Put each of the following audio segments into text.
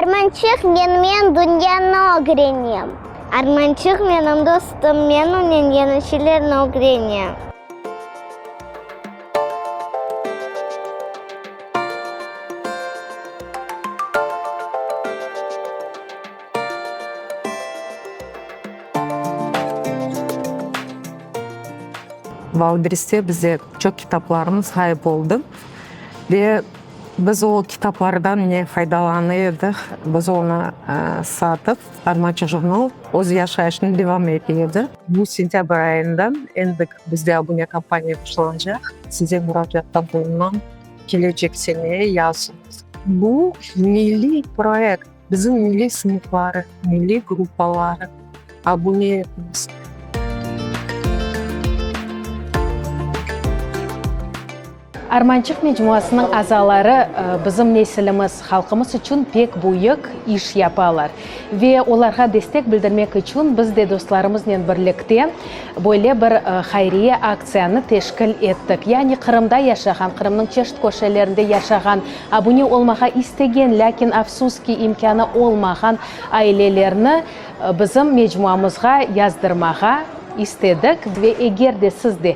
Armançıqnen men dünyanı ögrenem. Armançıq menim dostum, men onen yañı şeylerni ögrenem. Wildberrieste bizde çoq kitaplarımız ğayıp oldı ve biz o kitaplardan ne faydalana edik, biz onı satıp, Armançıq jurnal öz yaşayışını devam ete edi. Bu sentâbr ayından endi bizde abune kampaniya başlanacaq. Size muracaatta bulunam, kelecek sene yazıñız. Bu milliy proyekt. Bizim milliy sınıfları, milliy gruppaları abune etiñiz. Armançıq mecmuasınıñ azaları bizim nesilimiz, halqımız içün pek büyük iş yapalar. Ve olarğa destek bildirmek içün biz de dostlarımıznen birlikte böyle bir hayriye aktsiyanı teşkil ettik. Yani Qırımda yaşağan, Qırımnıñ çeşit köşelerinde yaşağan, abune olmağa istegen, lâkin, afsus ki, imkânı olmağan ailelerni bizim mecmuamızğa yazdırmağa istedik. Ve eger de siz de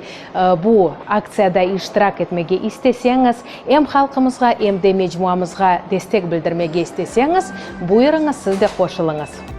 bu aktsiyada iştirak etmege isteseñiz, em halqımızğa, em de mecmuamızğa destek bildirmege isteseñiz, buyurıñız, siz de qoşulıñız.